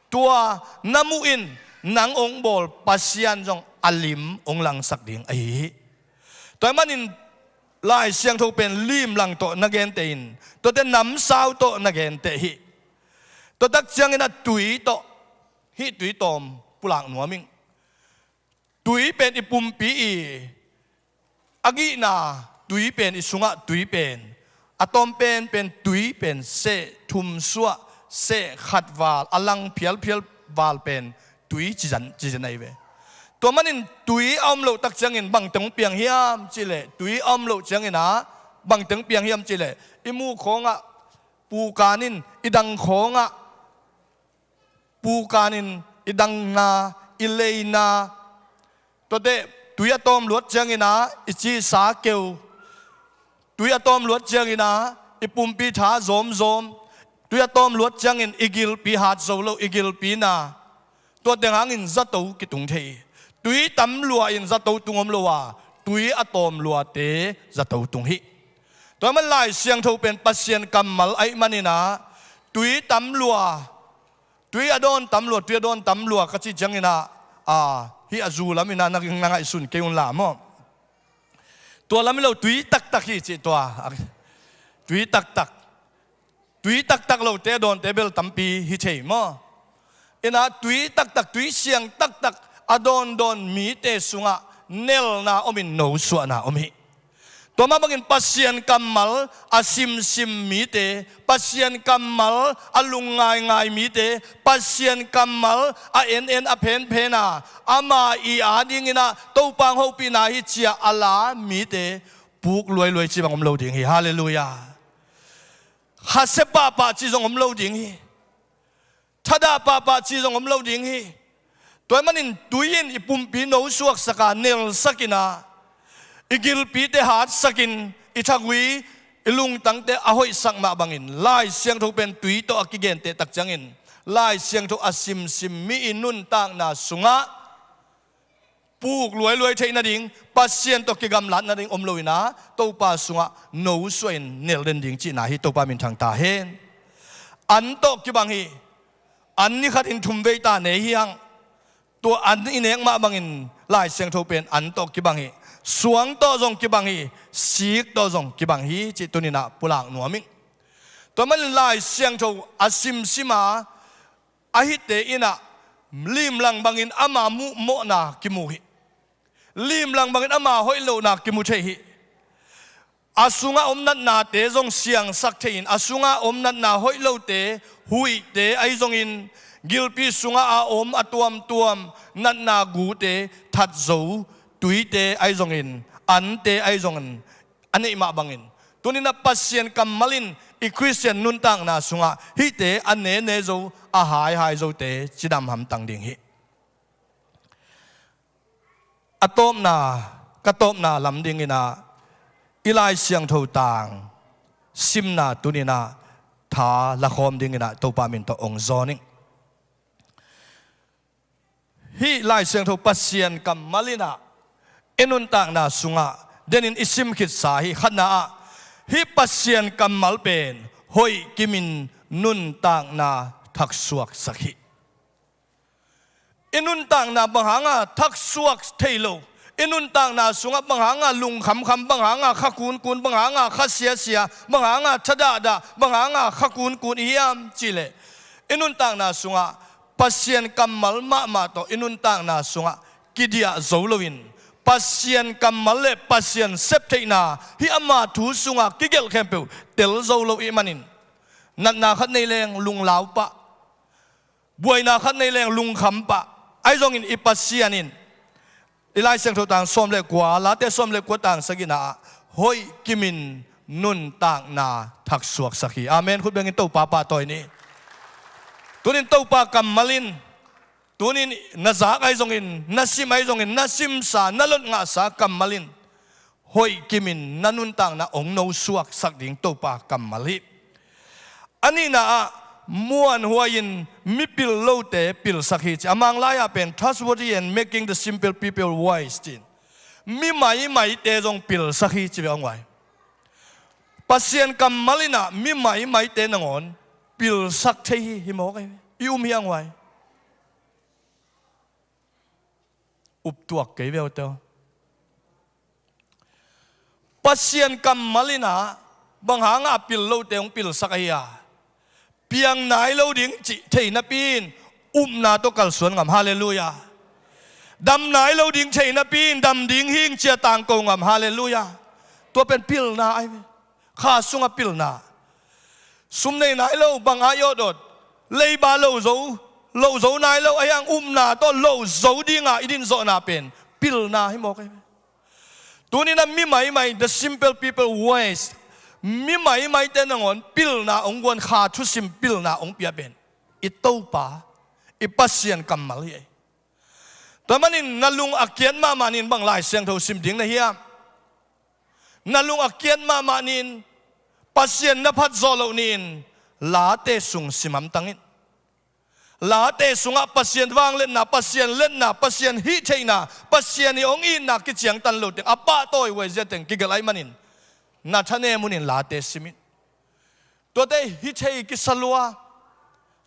tua na muh in nang hong bawl Pasian zong a lim hong langsak ding ahi hi. Tua ahih manin Lai Siangtho pen limlang tawh na genteh in, tuate namsau tawh na genteh hi. Tua tak ciangin ah tui tawh, hih tui tawm pulak nuam ing. Tui pen i pumpi i a gihna, tui pen i sungah tui pen a tawm penpen tui pen seh thum suah, seh khat val, a lang phialphial val pen tui ci zan, ci zan ahi ve. Tua manin tui a om loh tak ciangin bangteng piang hiam cih leh, tui a om loh ciangin ah bangteng piang hiam cih leh, i muk khawngah pukan in, i dang khawngah pukan in, i dangna, i leina, tuate tui a tawm luat ciangin ah i cihsa keu, tui a tawm luat ciangin ah i pumpi tha zawmzawm, tui a tawm luat ciangin i gilpi hat zo lo, i gilpi na, tua teng hangin zato kitung thei hi. Tui tam lua in zato tung om lo a, tui a tawm luate zato tung hi. Tua man Lai Siangtho pen Pasian kammal ahih manin ah tui tam lua, tui a dawn tam lua, tui a dawn tam lua ka cih ciangin ah, a, hih a zu lamin ah na, na ngaihsun kei un la maw. Tua lam hi lo, tui taktak hi cih tua. Tui taktak. Tui taktak lote a dawnte bel tampi hi thei maw. In ah tui taktak, tui siang taktak a dawndawn mite sungah nelna om in nosuahna om hi. Tua mah bangin Pasian kammal a simsim mite, Pasian kammal a lungngaingai mite, Pasian kammal a en en a phenphen a, ama i a dingin ah Topa hong hopihna hi ci-a a la mite puk luailuai ci bang om lo ding hi. Halleluiah. Khasia pahpah ci zong om lo ding hi. Thadah pahpah ci zong om lo ding hi. Tua ahih manin tui in i pumpi nosuaksak a, nelsak in ah, i gilpite hatsak in, i thagui, i lungtangte a hoihsak mah bangin Lai Siangtho pen tui tawh a kigenteh tak ciangin Lai Siangtho a simsim mi i nuntakna sungah puk luailuai theih nading, Pasian tawh kigamlat nading om lo in ah, Topa sungah nosuah in nel den ding cihna hi. Topa minthang ta hen. An tawh kibang hi. An ni khatin thum vei ta nei hi hang. Tua an i nek mah bangin Lai Siangtho pen an tawh kibang hi. Suang tawh zong kibang hi. Sik tawh zong kibang hi cih tuni-in ah pulak nuam ing. Tua manin Lai Siangtho a simsim a, a hihte in ah limlang bangin ama muhmawhna kimu hi. Limlang bangin ama hoih lohna kimu thei hi. A sungah om natnate zong siangsak thei-in, a sungah om natna hoih lote, huihte ahi zongin, gilpi sungah a om a tuamtuam natna gute that zo, tuite ahi zongin, ante ahi zongin, a neih mah bangin, tuni-in ah Pasian kammal in i Khristian nuntakna sungah hihte a nene zo, a haihai zote cidam hamtang ding hi. A tawpna, ka tawpna lam dingin ah i Lai Siangtho tang simna tuni-in ah tha lakhawm dingin ah Topa min tawh hong zawn ing. Hih Lai Siangtho Pasian kammal in ah i nuntakna sungah denin i sim khitsa hi. Khatna ah, hih Pasian kammal pen hoih kimin nuntakna thaksuaksak hi. I nuntakna bang hanga thaksuak thei lo, i nuntakna sungah bang hanga lungkhamkham, bang hanga kha kunkun, bang hanga kha siasia, bang hanga thadahdah, bang hanga kha kunkun i hiam cihleh, i nuntakna sungah Pasian kammal mahmah tawh i nuntakna sungah kidiah zo loin, Pasian kammal le Pasian septheihna hih ama thu sungah kigelh khempeuh tel zo lo ih manin, natna khat nei leng lunglau pah, buaina khat nei leng lungkham pah. Ahi zongin i Pasian in, i Lai Siangtho tang sawm le kua, Late sawm le kua tang sagihna ah hoih kimin nuntakna thaksuaksak hi. Amen. Khut bengin Topa pahtawi ni. Tunin Topa kammal in, tunin na zak ahi zongin, na sim ahi zongin, na simsa, na lot ngahsa kammal in hoih kimin na nuntakna hong nosuaksak ding Topa kammal hi. A nihna ah, muanhuai-in mi pil lote pilsak hi ci. A Manglai ah pen trustworthy and making the simple people wise ci. Mi maimaite zong pilsak hi ci ve hong vai. Pasian kammal in ah mi maimaite nangawn pilsak thei hi, hi mawk ei. I um hi hong vai. Uptuak kei ve aw te aw. Pasian kammal in ah bang hanga pil lote hong pilsak ahi a, piang nai lo ding cih thei napi in upna tawh kalsuan ngam. Halleluiah. Dam nai lo ding thei napi in dam ding hing cia tangko ngam. Halleluiah. Tua pen pilna ahi ve. Kha sungah pilna. Sum nei nai lo, bang a i awt awt, leiba lo zo, lo zo nai lo, ahi hang upna tawh lo zo dinga i dinzawhna pen pilna hi mawk ei. Tunin a mi maimai, the simple people wise, mi maimaite nangawn pilna hong guan, kha thusim pilna hong pia pen i Topa, i Pasian kammal hi ei. Tua manin na lung a kiat mahmah nin bang Lai Siangtho sim ding na hiam? Na lung a kiat mahmah nin, Pasian na phat zawh loh nin, Late sung sim hamtang in. Late sungah Pasian vangliatna, Pasian liatna, Pasian hih theihna, Pasian i hong itna kiciangtan lo teng, a pahtawi huai zia teng kigelh ahih manin, na thanem un in Late sim in. Tuate hi thei kisa lua,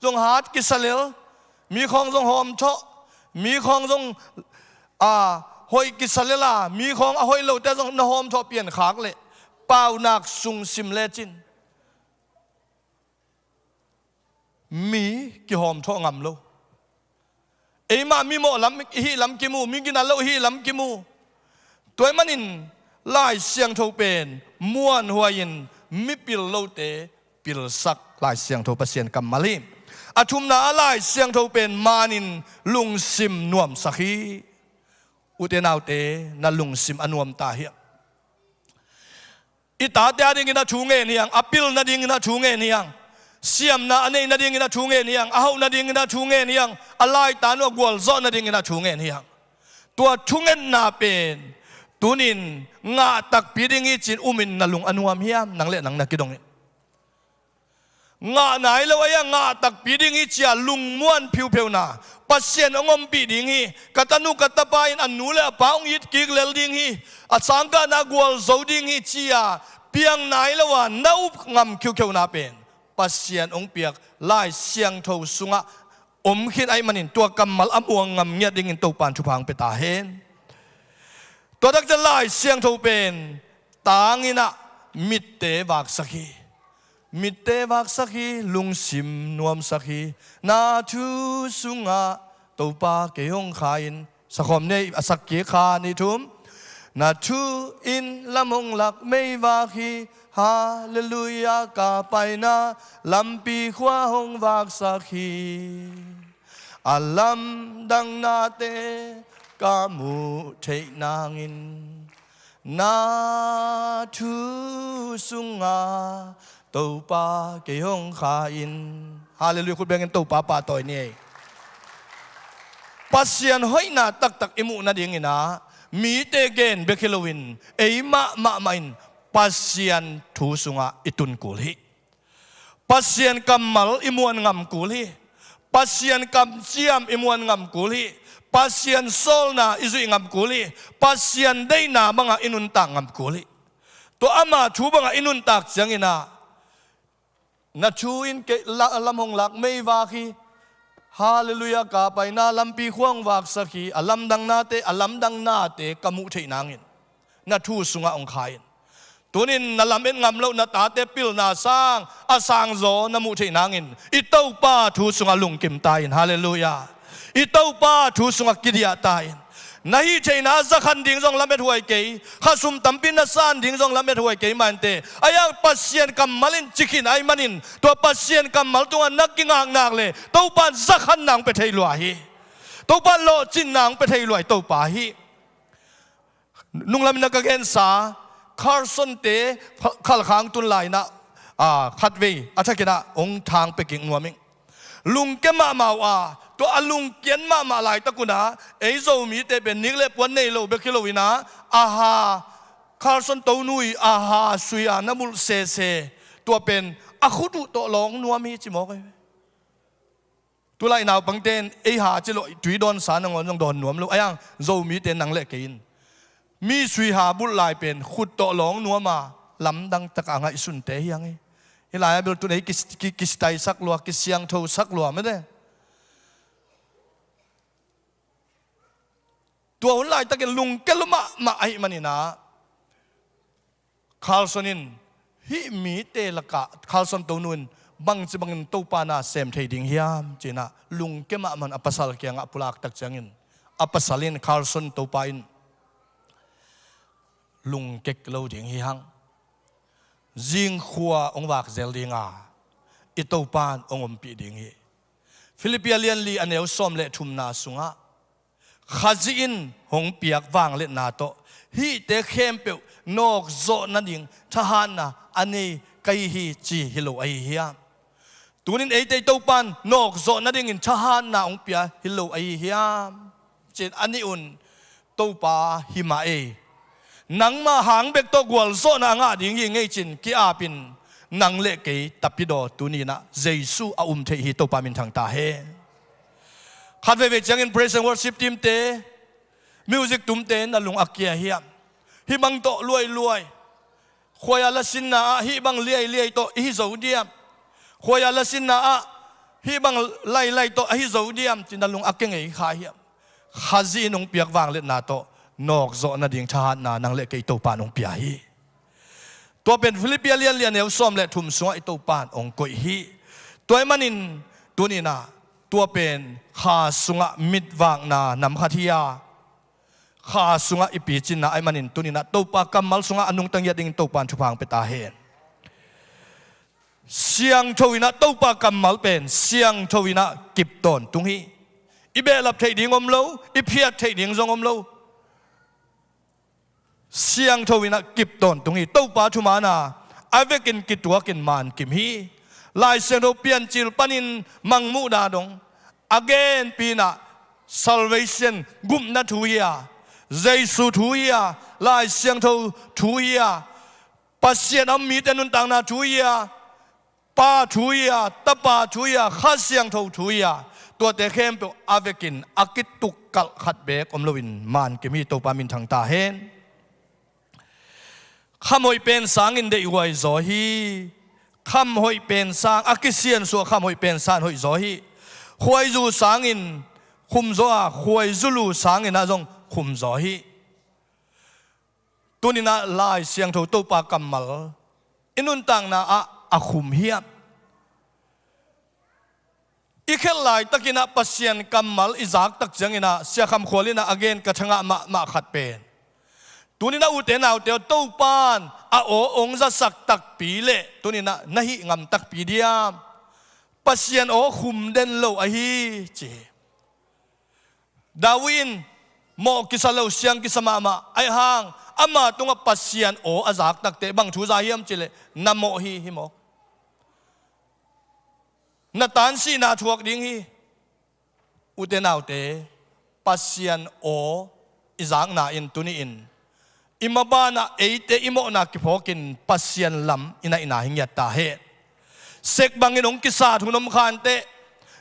zong hat kisa lel, mi khawng zong hawm thawh, mi khawng zong, a, hoih kisa lel a, mi khawng a hoih lote zong na hawm thawh piankhak leh, paunak sung sim lecin mi kihawm thawh ngam lo. Eimah mimawh lam i hih lam kimu, mi gina lo i hih lam kimu. Tua ahih manin Lai Siangtho pen muanhuai-in mipil lote pilsak Lai Siangtho Pasian kammal hi. A thumna ah Lai Siangtho pen manin lungsim nuamsak hi. Ute naute, na lungsim a nuam ta hiam? I tate a dingin a thu ngen hiang, a pil nadingin a thu ngen hiang, siamna a nei nadingin a thu ngen hiang, a hauh nadingin a thu ngen hiang, a laitan uh a gualzawh nadingin a thu ngen hiang. Tua thungetna pen tunin ngah takpi ding hi ci-in umin na lung a nuam hiam, nang le nang na kidongin? Ngah nai lo a hiang, ngah takpi ding hi ci-a lungmuan phiupheuna, Pasian hong ompih ding hi, ka tanu ka tapa in a nu le a pa hong it kik lel ding hi, a sangkahna gualzo ding hi ci-a piang nai lo a na up ngam khiukheuna pen Pasian hong piak Lai Siangtho sungah om khin ahih manin tua kammal a muang ngam ngiat dingin Topan thupha hong pia ta hen. Tua takciang Lai Siangtho pen tanginn ah mitte vaksak hi. Mitte vaksak hi, lungsim nuamsak hi. Na thu sungah Topa kei hong kha in. Sakhawm nei a sak kik, khat, nih, thum. Na thu in lam hong lak meivak hi. Halleluiah, ka paina lampi khua hong vaksak hi. A lamdang nate ka muh theih nangin na thu sungah Topa kei hong kha in. Halleluiah, khut bengin Topa pahtawi ni ei. Pasian hoihna taktak i muh nadingin ah mite gen bek hi loin ei mahmah mah in Pasian thu sungah i tun kul hi. Pasian kammal i muan ngam kul hi. Pasian kamciam i muan ngam kul hi. Pasian sawlna i zuih ngam kul hi. Pasian deihna bangah i nuntak ngam kul hi. Tua ama thu bangah i nuntak ciangin ah na thu in kei la-, lam hong lak meivak hi. Halleluiah, ka paina lampi khua hong vaksak hi. A lamdang nate, a lamdang nate ka muh theih nangin na thu sungah hong kha in. Tunin na lamet ngam loh na tate pilna sang a sangzaw na muh theih nangin i Topa thu sungah lungkim ta in. Halleluiah. I Topa thu sungah kidiah ta in. Na hih theihna a zakhan ding zong lamet huai kei, khasum tampi na san ding zong lamet huai kei mah inteh, a hiang Pasian kammal in ci khin ahih manin tua Pasian kammal tungah na kingaknak leh Topa in zakhanna hong pia thei lua hi. Topa in lawhcinna hong pia thei lua hi, Topa hi. Nunglam in a ka gensa Carson te khalkhang tun lai-in ah, a, khatvei a thakin ah hong thang pia kik nuam ing. Lungke mahmah uh a, tua a lungkiat mahmah laitak un ah ei Zomite pen nik le puan nei lo bek hi loin ah, a ha, Carson Tonui a ha sui a na mulh sese, tua pen a khut uh tawh lawng nuam hi ci mawk hi. Tulai naupangte in ei ha ci lawh tui dawnsa nangawn zong dawn nuam lo. A hiang Zomite nang le kei in mi sui ha bulh lai pen khut tawh lawng nuam a lamdang takah a ngaihsunte hi hang hi. Hih lai-ah bel tun ei ki, ki, kisitaisak lua, kisiangthosak lua mete. Tua hun laitakin lungke lua mahmah ahih manin ah Carlson in hih mite lakah Carlson Tonu in bangci bangin Topa na sem thei ding hiam ci-in ah lungke mahmah in a pasal kiangah pulak tak ciangin a pasal in Carlson, Topa in lungkek lo ding hi hang. Zingkhua hong vak zel ding a, i Topa in hong ompih ding hi. Filippi a lianli a neu sawm le thumna sungah Khazih in hong piak vangliatna tawh hihte khempeuh nawkzawh nading thahatna a nei ka hi hi ci hi lo ahi hiam? Tunin eite i Topa in nawkzawh nadingin thahatna hong pia hi lo ahi hiam? Ci-in a nih un Topa hi mah ei. Nangmah hang bek tawh gualzawhna a ngah ding hi ngei ci-in ki-apin nang le kei tapidaw tuni-in ah Jesu a um theih hi. Topa minthang ta hen. Khat veivei ciangin praise and worship team te, music tumte na lung a kia hiam? Hih bang tawh luailuai, khuaia lasinna ah hih bang liailiai tawh i hi zo diam? Khuaia lasinna ah hih bang lailai tawh a hi zo diam ci-in na lung a kia ngei kha hiam? Khazih in hong piak vangliatna tawh nawkzawh nading thahatna nang le kei Topa in hong pia hi. Tua pen Filippi a lianli a neu sawm le thum sungah i Topa in hong koih hi. Tua ahih manin tuni-in ah tua pen kha sungah mitvakna nam khat hi a, kha sungah i picinna ahih manin tuninah Topa kammal sungah a nungta ngiat dingin Topa in thupha hong pia ta hen. Siangtho inah Topa kammal pen siangtho inah kip tawntung hi. I behlap theih ding om lo, i phiat theih ding zong om lo. Siangtho inah kip tawntung hi. Topa thumaana a vekin kituakin mankim hi. Lai Siangtho Piancil panin Mangmuhna dong a genpi inah salvation gupna thu hi-a, Jesu thu hi-a, Lai Siangtho thu hi-a, Pasian a om mite nuntakna thu hi-a, Pa thu hi-a, Tapa thu hi-a, Kha Siangtho thu hi-a, tuate khempeuh a vekin a kitukkalh khat beek om loin mankim hi. Topa minthang ta hen. Khamhoih pen sangin deihhuai zaw hi. Khamhoih pen sang a kisiansuah khamhoih pen sang hoih zaw hi. Khuaizu sangin khum zaw a, khuaizu lu sangin ah zong khum zaw hi. Tuninah Lai Siangtho Topa kammal i nuntakna ah a khum hiam? I khelh laitakinah Pasian kammal i zaktak cianginah Sia Kham Khual inah a gen ka thangah mahmah khat pen, tuninah ute naute aw, Topan a aw hong zasak takpi leh tuninah na hih ngam takpi diam? Pasian aw khum den lo ahi ci hi. David in mawh kisa lo, siang kisa mahmah ahih hang ama tungah Pasian aw a zak takteh bang thu za hiam cileh na mawh hi, hi maw? Na tansihna thuak ding hi. Ute naute, Pasian aw i zakna in tuni-in i mabanah eite i mawhna kiphawkin Pasian lam i naihna hi ngiat ta hen. Sek bangin hong kisat hun om kha inteh,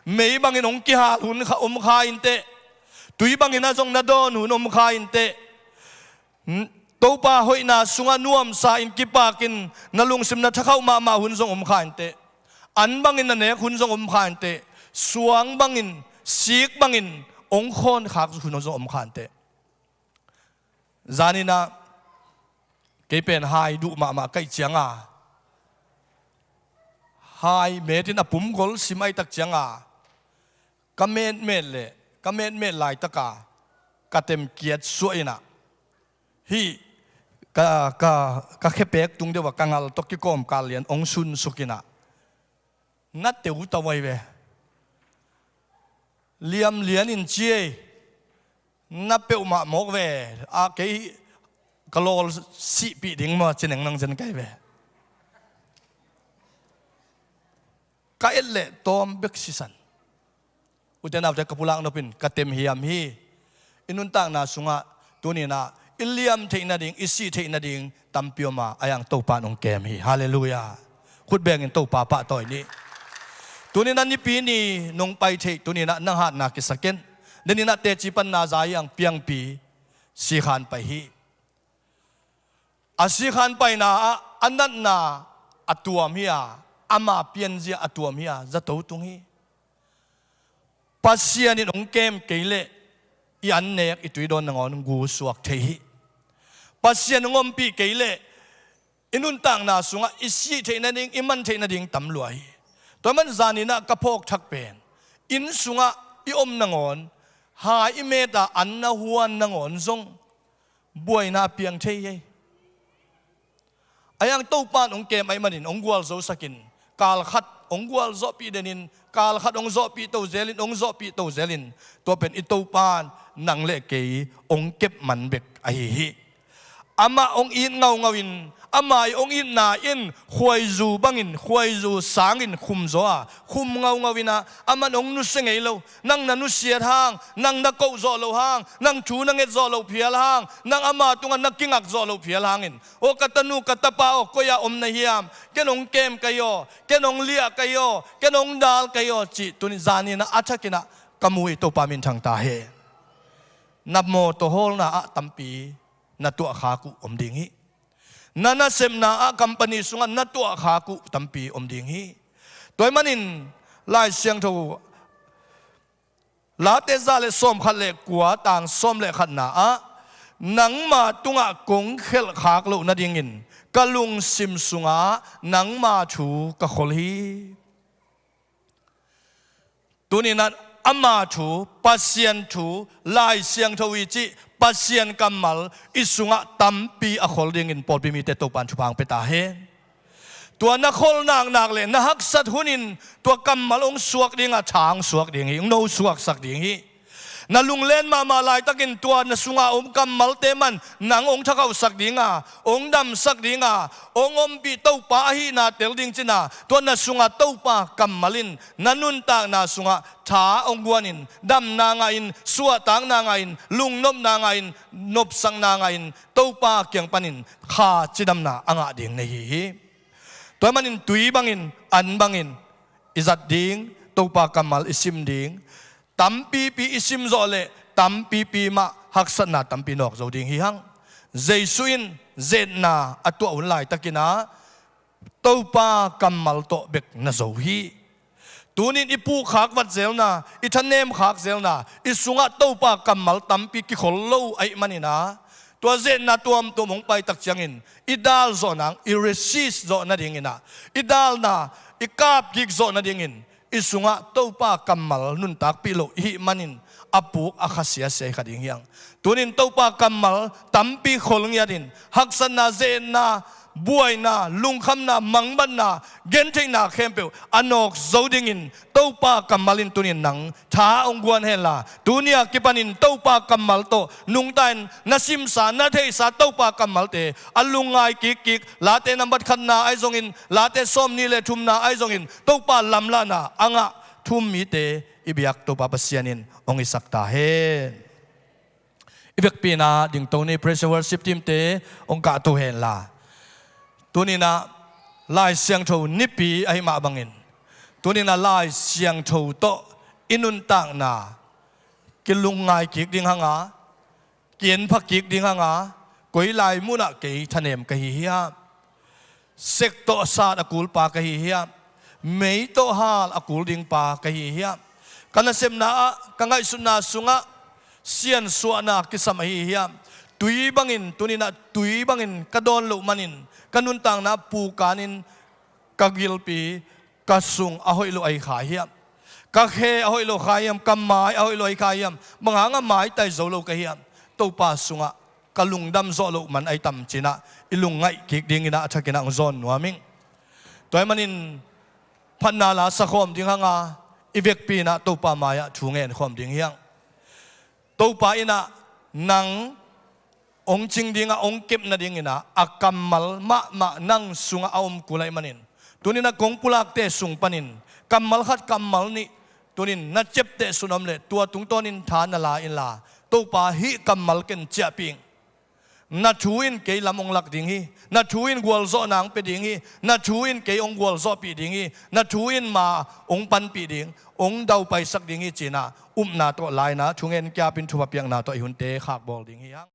mei bangin hong kihal hun kha om kha inteh, tui bangin ah zong na dawn hun om kha inteh, Topa hoihna sungah nuamsa in kipakin na lungsim na thakhauh mahmah hun zong om kha inteh, an bangin na nek hun zong om kha inteh, suang bangin, sik bangin hong khawn khak hun zong om kha inteh. Zaninah kei pen hai duh mahmah ka hih cianga, hai metin a pumgol sim ahih tak cianga, ka metmet leh ka metmet laitaka ka temkiat suah inah, hih ka, ka, ka khepek tung deuh a ka ngal tawh kikawmkal lian hong sunsuk inah, na teu ta vai ve. Liamlian in ci ei, na peuhmah mawk ve. A kei ka lawl sihpih ding maw ci neng nang zen kai ve. Ka et leh tawm bek sisan. Ute naute, ka pulak nopin ka tem hiam hi. I nuntakna sungah tuninah i liam theih nading, i sih theih nading tampi om a, a yang Topa in hong kem hi. Halleluiah. Khut bengin Topa pahtawi ni. Tuninah Nipi ni nong pai theih tuninah nang hatna kisa ken. Deninah teci panna za yang piangpi sikhan pai hi. A sikhan paina ah a natna a tuam hi-a, ama pianzia a tuam hi-a, zato tung hi. Pasian in hong kem kei leh i annek, i tuidawn nangawn gusuak thei hi. Pasian hong ompih kei leh i nuntakna sungah i sih theih nading, i man theih nading tam lua hi. Tua man zaninah ka phawk thak pen, inn sungah i om nangawn, hai i meta an na huan nangawn zong buaina a piang thei hi. A yang Topa in hong kem ahih manin hong gualzosakin, kalkhat hong gualzawhpih denin, kalkhat hong zawhpih to zelin, hong zawhpih to zelin, tua pen i Topa in nang le kei hong kep man bek ahi hi. Amah hong it ngaungau in, ama i hong itna in khuaizu bangin, khuaizu sangin khum zaw a, khum ngaungau inah, amah in hong nusia ngei lo. Nang na nusiat hang, nang na koh zawh loh hang, nang thu na nget zawh loh phial hang, nang ama tungah na kingak zawh loh phial hangin, aw ka tanu, ka tapa aw, koi-ah om na hiam? Ken hong kem ka hi aw, ken hong liah ka hi aw, ken hong dal ka hi aw, cih tuni zaninah a thakinah ka mu hi. Topa minthang ta hen. Na mawtaw hawlna ah tampi na tuahkhak uh om ding hi. Na nasepna ah company sungah na tuahkhak uh tampi om ding hi. Tua ahih manin Lai Siangtho Late za le sawmkhat le kua, tang sawm le khatna ah, nangma tungah kong khelhkhak loh nadingin ka lungsim sungah nangma thu ka khol hi. Tuninah ama thu, Pasian thu, Lai Siangtho i cih Pasian kammal i sungah tampi a khol dingin pawlpi mite Topan thupha hong pia ta hen. Tua na khol naknak le na haksat hunin tua kammal hong suak dinga tha hong suak ding hi, hong no suaksak ding hi. Na lunglen mahmah laitakin tua na sunga om kammalte man nang hong thakhauhsak dinga, hong damsak dinga, hong ompih Topa ahihna tel ding cina, tua na sunga Topa kammal in na nuntakna sungah tha hong guanin, damna ngahin, suahtakna ngahin, lungnopna ngahin, nopsakna ngahin, Topa kiang panin kha cidamna a ngah ding na hi hi. Tua manin tui bangin, an bangin i zat ding, Topa kammal i sim ding. Tampipi i sim zawh leh tampipi mah haksatna tampi nawk zo ding hi hang. Jesu in zetna a tuah hun laitakin ah Topa kammal tawh bek na zo hi. Tunin i pukkhak vat zelna, i thanemkhak zelna, i sungah Topa kammal tampi kikhol lo ahih manin ah, tua zetna tuamtuam hong paitak ciangin i dal zawh nang, i resist zawh nadingin ah, i dalna, i kapkik zawh nadingin i sungah Topa kammal nuntakpih loh i hih manin a puk a kha siasia hi kha ding hi hang. Tunin Topa kammal tampi khol ngiatin, haksatna, zetna, buaina, lungkhamna, mangbatna, gentheihna khempeuh a nawk zo dingin Topa kammal in tunin nang tha hong guan henla, tuni a kipanin Topa kammal tawh nungta in na simsa, na theihsa Topa kammalte a lungngai kikkik, Late nambat khatna ahi zongin, Late sawmnih le thumna ahi zongin, Topa lamlahna a ngah thu-um mite i biak Topa Pasian in hong hisak ta hen. I vekpi-in ah dingto ni, praise and worship team-te hong kahto henla. Tuni-in ah Lai Siangtho Nipi ahih mah bangin, tuni-in ah Lai Siangtho tawh i nuntakna kilungngai kik ding hang a, kienpha kik ding hang a, koi lai munah kei thanem ka hi hiam? Sek tawh sat a kulpa ka hi hiam? Mei tawh hal a kul dingpa ka hi hiam? Ka nasepna ah, ka ngaihsutna sungah siansuahna kisam ahi hiam? Tui bangin, tuni-in ah tui bangin ka dawn loh manin ka nuntakna pukanin ka gilpi, ka sung a hoih lo ahi kha hiam? Ka khe a hoih lo kha hiam? Ka mai a hoih lo ahi kha hiam? Bang hangah maitai zo lo ka hiam? Topa sungah ka lungdam zawh loh man ahi tam ci-in ah i lungngaih kik dingin ah a thakin ah hong zawn nuam ing. Tua ahih manin phatna la sakhawm ding hang a, i vekpi-in ah Topa mai-ah thu ngen khawm ding hi hang. Topa in ah nang hong cing dingah hong kep nadingin ah a kammal mahmah nang sungah a om kul ahih manin, tuni-in ah kong pulakte sung panin kammal khat, kammal nih, tuni-in na ciapteh sun om leh tua tungtawnin tha na la inla, Topa, hih kammal ken ciahpih ing. Na thu in kei lam hong lak ding hi. Na thu in gualzawhna hong pia ding hi. Na thu in kei hong gualzawhpih ding hi. Na thu in ma hong panpih ding, hong daupaisak ding hi, ci-in ah upna tawh la-in ah thungen kiapin thupha piakna tawh i hunte khakbawl ding hi hang.